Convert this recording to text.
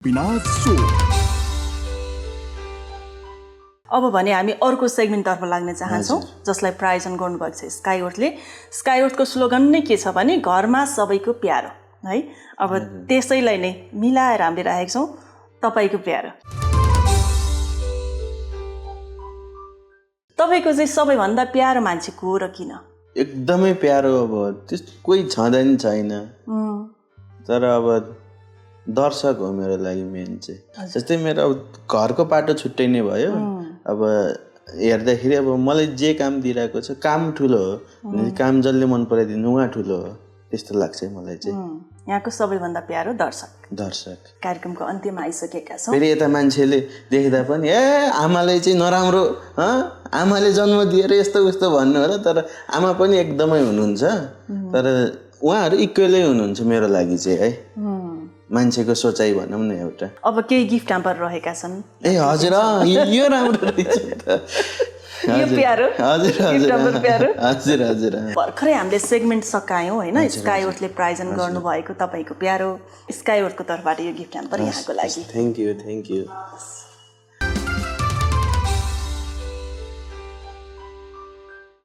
अब भने हामी अर्को सेगमेन्टतर्फ लाग्न चाहन्छौँ जसलाई प्रायोजन गर्नुभएको छ स्काइवर्थले। स्काइवर्थको स्लोगन नै के छ भने घरमा सबैको प्यारो है। अब त्यसैलाई नै मिलाएर हामीले राखेका छौँ तपाईँको प्यारो। तपाईँको चाहिँ सबैभन्दा प्यारो मान्छे को र किन? एकदमै प्यारो अब त्यस्तो कोही छँदैन छैन, तर अब दर्शक हो मेरो लागि मेन चाहिँ। जस्तै मेरो अब घरको पाटो छुट्टै नै भयो। अब हेर्दाखेरि अब मलाई जे काम दिइरहेको छ काम ठुलो हो, काम जसले मन पराइदिनु उहाँ ठुलो हो, त्यस्तो लाग्छ मलाई चाहिँ। यहाँको सबैभन्दा प्यारो दर्शक। कार्यक्रमको अन्त्यमा आइसकेका छौँ। फेरि यता मान्छेले देख्दा पनि आमाले चाहिँ नराम्रो, आमाले जन्म दिएर यस्तो उस्तो भन्नु होला, तर आमा पनि एकदमै हुनुहुन्छ। तर उहाँहरू इक्वलै हुनुहुन्छ मेरो लागि चाहिँ है। मान्छेको सोचाइ भनौँ न एउटा। अब केही गिफ्ट ह्याम्पर रहेका छन्। हजुर यो राम्रो रहेछ त। यो प्यारो हजुर। भर्खरै हामीले सेगमेन्ट सकायौँ होइन। स्काइवर्थले प्रायोजन गर्नुभएको तपाईँको प्यारो स्काइवर्थको तर्फबाट यो गिफ्ट ह्याम्पर यहाँको लागि। Thank you.